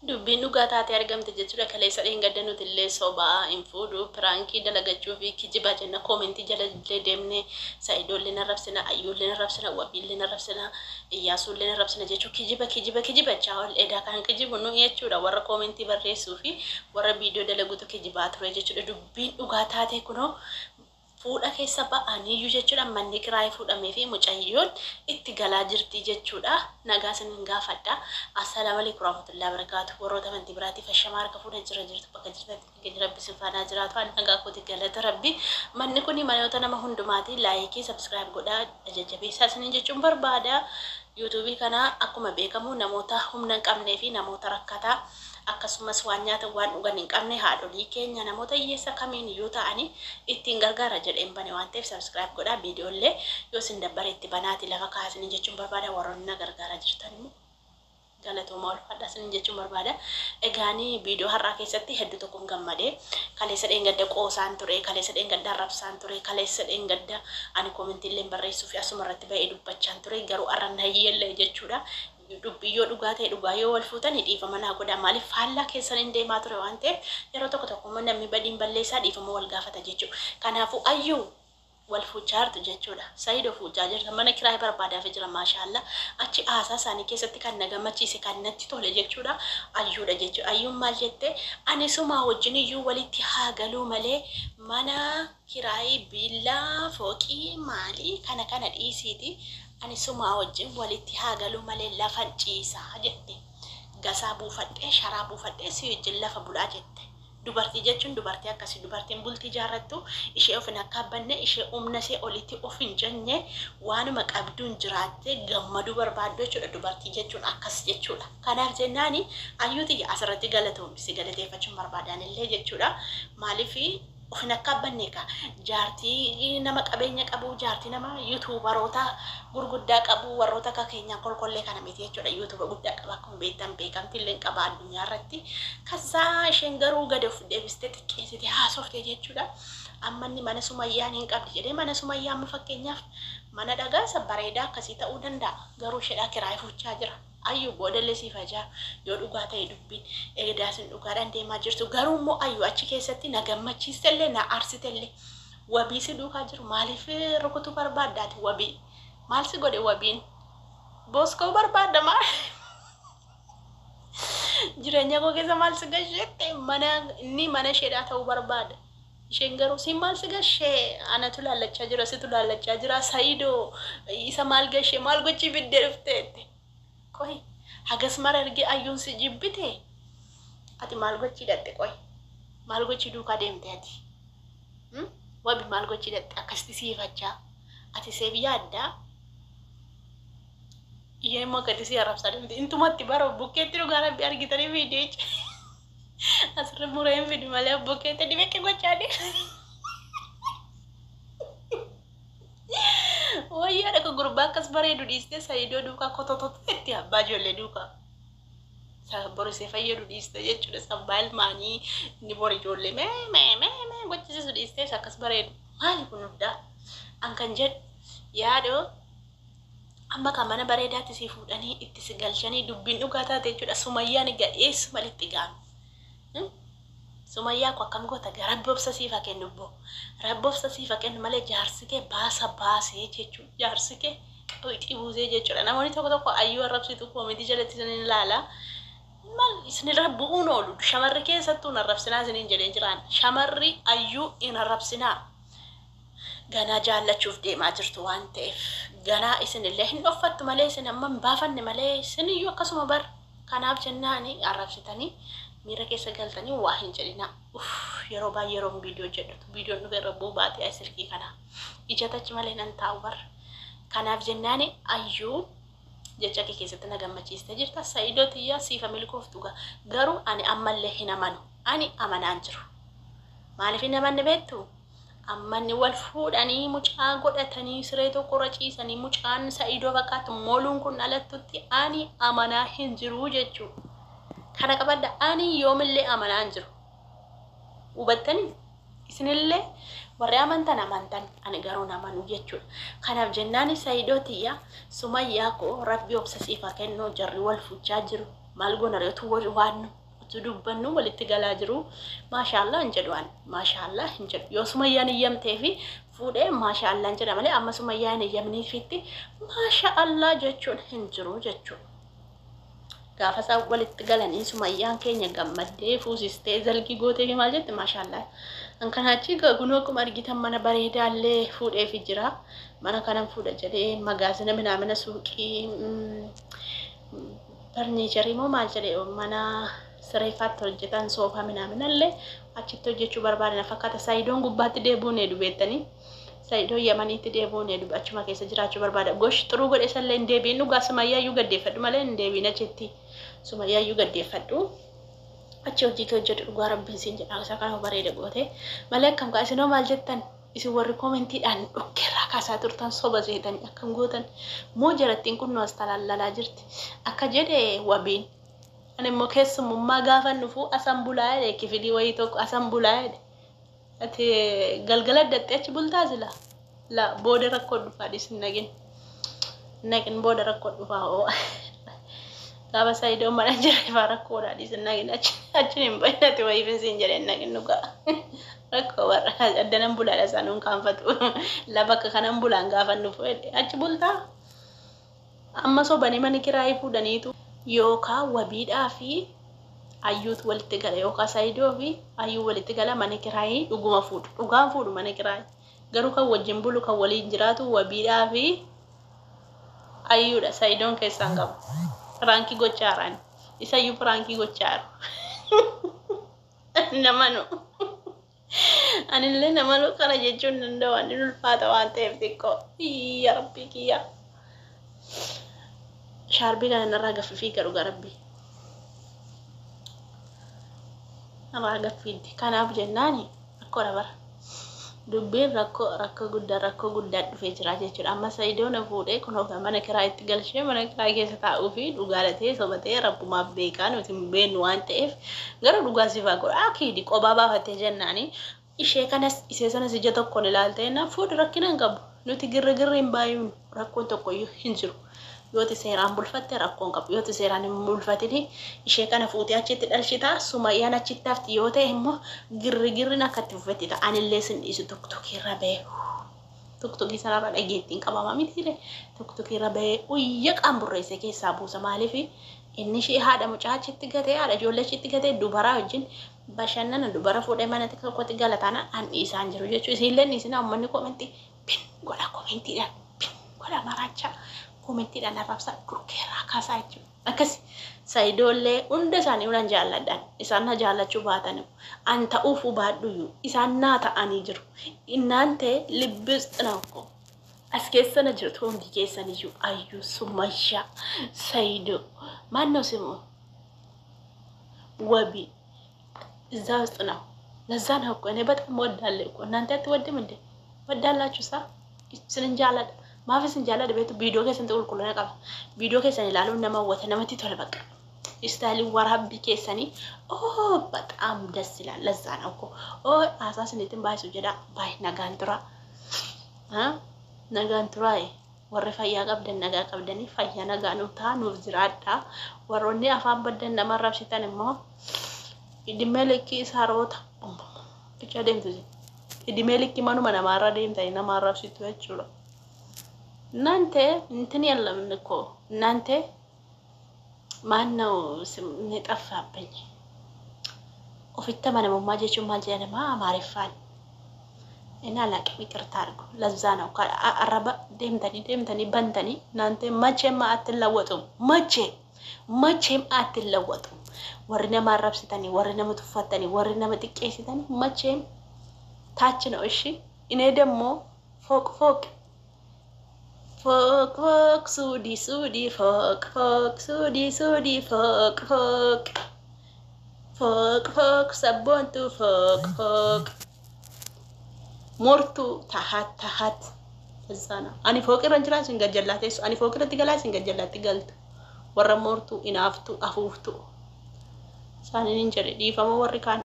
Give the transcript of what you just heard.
Dubbiin dhugaa taatee argamte jechuudha kaleessa dheengadda nutillee sobaa hin fuudhu piraankii dalagachuu fi kijiba jenna koomentii jala illee deemne sa'idoollee narrabsina ayyuullee narrabsina wabiillee narrabsina iyyaasuullee narrabsina jechuu kijiba kijiba kijiba jechaa ol edaa kan kijibu nu jechuudha warra koomentii barreessuu fi warra viidiyoo dalagutu kijibaa ture jechuudha dubbiin dhugaa taatee kunoo fuudha keessa ba'aniiyyu jechuudha manni kiraayii fuudhameefi mucayyoon itti galaa jirti jechuudha nagaa isinin gaafadha assalaamu alaikum warahmatullahi wabarakaatu warroota amantii biraatiif ashamaa harka fuudha jira jirtu bakka jirtanitti nageenyi rabbi isin faana haa jiraatu ani nagaa kooti galata rabbi manni kuni manoota nama hundumaati laayikii subscribe godhaa jajjabeessaa isinin jechuun barbaada yuutuubii kana akkuma beekamu namoota humna hin qabnee fi namoota rakkataa akkasumas waan nyaatan waan dhugan hin qabne haadholii keenya namoota hiyyeessa kamiin iyyuu ta'ani ittiin gargaara jedheen bane waan ta'eef subscribe godhaa video illee yoo isin dabbare itti banaati lafa kaa'a isiniin jechuun barbaada warroonni na gargaaraa jirtan immoo galatoomaa ulfaadhaa isiniin jechuun barbaada egaani video har'aa keessatti hedduu tokkon gammade kaleessa dheengadda qoosaan ture kaleessa dheengadda arrabsaan ture kaleessa dheengadda ani komentii illee barreessuu fi asuma irratti ba'ee dubbachaan ture garuu har'a na yeella'e jechuudha Dubbiin yoo dhugaa ta'e dhugaa yoo wal fuutani dhiifama naa godhaa maaliif faallaa keessanin deemaa ture waan ta'eef yeroo tokko tokko immoo namni badiin balleessaa dhiifama wal gaafata jechuu kanaafuu Ayyuu wal fuuchaa jirtu jechuudha Sayido fuuchaa jirta mana kiraay barbaadaafi jira maashaalla achi haasaa isaanii keessatti kan na gammachiise kan natti tole jechuudha Ayyuudha jechuudha Ayyuun maal jette ani sumaa wajjin iyyuu walitti haa galuu malee mana kiraayii biillaa fooqii maalii kana kana dhiisiiti Ani sumaa wajjin walitti haa galuu malee lafan ciisa jette. Gasaa buufadhee, sharaa buufadhee si wajjin lafa bulaa jette. Dubartii jechuun dubartii akkasi. Dubartiin bultii ijaarrattu ishee of hin akkaabbanne, ishee humna ishee olitti of hin jajne, waanuma qabduun jiraattee gammaduu barbaaddu jechuudha. Dubartii jechuun akkas jechuudha. Kanaaf jennaani Ayyuu tiyya asirratti galatoomi. Si galateeffachuun barbaada anillee jechuudha. Maaliif Of hin akkaabbanne kaa. Jaartii nama qabeenya qabu, jaartii nama yuutuubaroota gurguddaa qabu, warroota akka keenyaa kolkollee kana miti jechuudha. Yuutuuba guddaa qaba akkuma beektan beekamtii illee qaba addunyaa irratti. Kazzaa isheen garuu gadi of deebistee xiqqeessitee haasofte jechuudha. Amma inni mana sumayyaan hin qabdi jedhee mana sumayyaa amma fakkeenyaaf mana dhagaa isa bareedaa akkasii ta'uu danda'a. Garuu isheedhaa kiraayii fuuchaa jira. Ayyu boodallee siif hajaa yoo dhugaa ta'e dubbiin edaa isin dhugaadhaan deemaa jirtu garuu immoo ayyu achi keessatti na gammachiistellee na aarsitellee wabii si duukaa jiru maaliif rukutuu barbaadda ati wabii maal si godhe wabiin booskoo barbaadda maal jireenya koo keessa maal si gasheette mana inni mana isheedhaa ta'uu barbaada isheen garuu siin maal si gashee anatu laallachaa jira situ laallachaa jira sayidoo isa maal gashee maal gochii fiddee dhufteette Qoy hagas mara ergee ayyuun si jibbite ati maal gochii dhaqxe qoy maal gochii duukaa deemte ati hmm? Wabi maal gochii dhaqxe akkasitti siifachaa ati seef yaaddaa isheen immoo akkatti si arrabsaa deemte intumatti bara bukkeetti dhugaa rabbi argitanii viidiyocha asirra muree hin fidu malee bukkeetti dibekke gochaa deema. Wayyaa dhaqa gurbaa akkas bareedu dhiistee Sayidoo duukaa kotototeetti abbaa ijoollee duukaa. Sa bor isee fayyadu dhiiste jechuudha. Isa abbaa ilmaanii inni bor ijoollee mee mee mee mee gochisiisu dhiistee isa akkas bareedu. Maali kun huddaa? An kan jedhu yaadoo amma kan mana bareedaatti si fuudhanii itti si galchanii dubbiin dhugaa taate jechuudha. Sumayyaan egaa dhiyeessu malitti gaame. Sumayyaa ko akkam goota ga rabbi obsa siif ha kennu bbo rabbi obsa siif ha kennu malee jaarsi kee baasa baasee jechuu jaarsi kee qawixii buusee jechuudha namoonni tokko tokko ayyuu arrabsitu koomentii jalatti isin ilaala maal isinirra bu'uun oolu shamarri keessattuu hin arrabsinaa isiniin jedhee jiraan shamarri ayyuu hin arrabsinaa ganaa jaallachuuf deemaa jirtu waan ta'eef ganaa isinillee hin dhoffattu malee isin amma hin baafanne malee isiniyyuu akkasuma bar Kanaaf jennaani arrabsitanii miira keessa galtanii waa hin jedhinaa. Uff yeroo baay'ee yeroon viidiyoo hojjedhutu viidiyoon dhufe irra bu'uu baate ay silkii kana. Ija tachi malee nan taa'u bar. Kanaaf jennaani ayyuu jecha kee keessatti na gammachiistee jirta. Sa'idoo tiyyaa siifa milkooftu gaa. Garuu ani ammallee hin amanu. Ani amanaan jiru. Maaliif hin amanne beektuu? Ammanni wal fuudhanii mucaa godhatanii siree tokkorra ciisanii mucaan Sa'idoo fakkaattu moluun kun dhalattutti ani amanaa hin jiru jechuu. Kana qabadha ani yoomillee amanaa hin jiru. Hubattanii? Isinillee warri amantan amantan ani garuu hin amanu jechuudha. Kanaaf jennaani Sa'idoo tiyya Sumayyaa koo rabbi obsa siif haa kennu jarri wal fuuchaa jiru. Maal goona reetu waan utuu dubbannu walitti galaa jiru. Maashaallaa hin jedhu an. Maashaallaa hin jedhu. Yoo Sumayyaan iyyamtee fi fuudhee maashaallaa hin jedha malee amma Sumayyaan iyyamniifitti maashaallaa jechuun hin jiru jechuudha. Gaafa isaan walitti galanii Sumayyaan keenya gammaddee fuusistee zalgii gootee fi maal jette maashaallaa. An kanaa achi kunoo akkuma argitan mana bareedaallee fuudheefi jira. Mana kanan fuudha jedhee magaazina minaamina suuqii farniicharii moo maal jedhee mana sireeffaatti hojjetan soofaa minaaminallee achitti hojjechuu barbaada na fakkaata. Saayidoon gubbaatti deebi'uun heedu beektanii. Sayidoon Yamaniitti deebi'uun heedu achuma keessa jiraachuu barbaada. Gosh xuruu godhe isallee hin deebi'in dhugaa Sumayyaayyuu gaddeeffadhu malee hin deebi'in achitti. Sumayyaayyuu gaddeeffadhu. Achi hojii kee hojjedhu dhugaa rabbiin siin jedha. Isa kana bareeda goote. Malee akkam kaa isinoo maal jettan? Isin warri koomentiidhaan dhukkeerraa kaasaa turtan soba seetanii akkam gootan? Moo jarattiin kun nu as talaallalaa jirti? Akka jedhe wabiin. Ani immoo keessummummaa gaafan dhufu asan bulaa jedhe kifilii wayii tokko asan bulaa jedhe. Ati galgala dattee achi bultaa sila? La booda rakkoo dhufaa dhiisin nagin. Nagin booda rakkoo dhufaa hoo. Gaafa Saayidoo mana jira ifaa rakkoodhaa dhiisin nagin achi hin bahin ati wayiif siin jedheen nagin dhugaa. Rakkoo warra addanan bulaadha isaan hun kaanfatu. La bakka kanan bulaan gaafan dhufu achi bultaa? Amma sobanii mana kiraayii fuudhaniitu yookaa wabiidhaa fi ayyuutu walitti gala yookaa Saayidoo fi ayyuu walitti gala mana kiraayii dhuguma fuudhu. Dhugaan fuudhu mana kiraayii. Garuu kan wajjin bulu kan waliin jiraatu wabiidhaa fi ayyuudha. Saayidoon keessaan qabu. Piraankii gochaa jiraan. Isayyuu piraankii gochaa jiru. Namanu. Anillee namanu kana jechuun danda'u ani ulfaata waan ta'eef xiqqoo. Yaa Rabbii kiyya. Shaarbii kana narraa gaffifii garuu garabbii. Narraa gaffiiddi. Kanaaf jennaani rakkoodha bara. Dubbiin rakkoo rakkoo guddaa rakkoo guddaa dhufee jira jechuudha. Amma Saayidoo na fuudhee kunoo mana kiraa itti galchee mana kiraa keessa taa'uu fi dhugaalatee sobatee rabbumaaf beekaa nuti hin beeknu waan ta'eef gara dhugaa siifaa godha. Akiidi qobaa baafattee jennaani ishee kanas ishee sanas ija tokkoon ilaaltee na fuudhi rakkina hin qabu. Nuti girri girri hin baay'uun rakkoon tokkoyyuu hin jiru. Yooti seeraan bulfatte rakkoon qabu. Yooti seeraan hin bulfatini ishee kana fuutee achitti dhalchitaa Sumayyaan achitti hafti yoo ta'e immoo girri girriin akka itti fufetti ta'a. Anillee sin dhiisu tuktukiirra ba'ee tuktukii sanarra dhageettiin qabama mitiire tuktukiirra ba'ee uyya qaamburreessee keessaa buusa maaliif inni ishee haadha mucaa achitti gatee haadha ijoollee achitti gatee dubaraa wajjin bashannana dubara fuudhee mana tokkotti galataana an dhiisaan jiru jechuudha. Isiillee dhiisina uummanni komentii pin godha komentiidhaan pin godha maraachaa komentiidhaan arrabsaa dhukkeerraa kaasaa jechuudha. Akkas Sayidoollee hunda isaanii nan jaalladhaan isaan na jaallachuu baatan an ta'uuf baadhuyyuu isaan naa ta'anii jiru. Innaan ta'e libbis xinakko as keessa na jirtu hundi keessaniyyuu ayyuu Sumayyaa Sayidoo ማነው ስሙ ወቢ እዛ ውስጥ ነው። ለዛ ነው እኮ እኔ በጣም ወዳለሁ እኮ እናንተ አትወድም እንዴ? ወዳላችሁ ሳ ስንጃለድ ማፊ ስንጃለድ ቤቱ ቪዲዮ keessan qulqullina qaba. Viidiyoo keessan ilaaluun nama hawwata namatti tola bakka. Istaayilii waraabbii keessanii oo በጣም ደስ ይላል። ለዛ ነው እኮ ኦ አሳ ስንትን ባይሱ jedha baay nagaan tura. Nagaan tura warri fayyaa qabdan nagaa qabdanii fayyaa nagaa nuuf ta'a nuuf jiraadha. Warroonni afaan baddan nama arrabsitan immoo idimee likkii saroota bicha deemtu idimee likkii manuma namaarra deemtanii nama arrabsitu jechuudha. እናንተ እንትን የለም እኮ እናንተ ማነው ስም ጠፋብኝ። ofitti amanamummaa jechuun maal jedhama Amaariffaan? እና አላቅም ይቅርታ አድርጉ። ለዛ ነው አረባ deemtanii deemtanii bantanii እናንተ መቼም አትለወጡም። መቼ መቼም አትለወጡም። warri nama arrabsitanii warri nama tuffattanii warri nama xiqqeessitanii መቼም ታች ነው። እሺ እኔ ደግሞ ፎቅ ፎቅ ፎቅ ፎቅ ሱዲ ሱዲ ፎቅ ፎቅ ሱዲ ሱዲ ፎቅ ፎቅ ፎቅ ፎቅ ሰቦንቱ ፎቅ ፎቅ ሞርቱ tahat tahat እዛ ነው ani fooqirra hin jira isin gajjallaa teessu ani fooqirratti galaa isin gajjallaatti galtu warra moortuu inaaftu afuuftu isaaniin hin jedhe dhiifama warri kaan.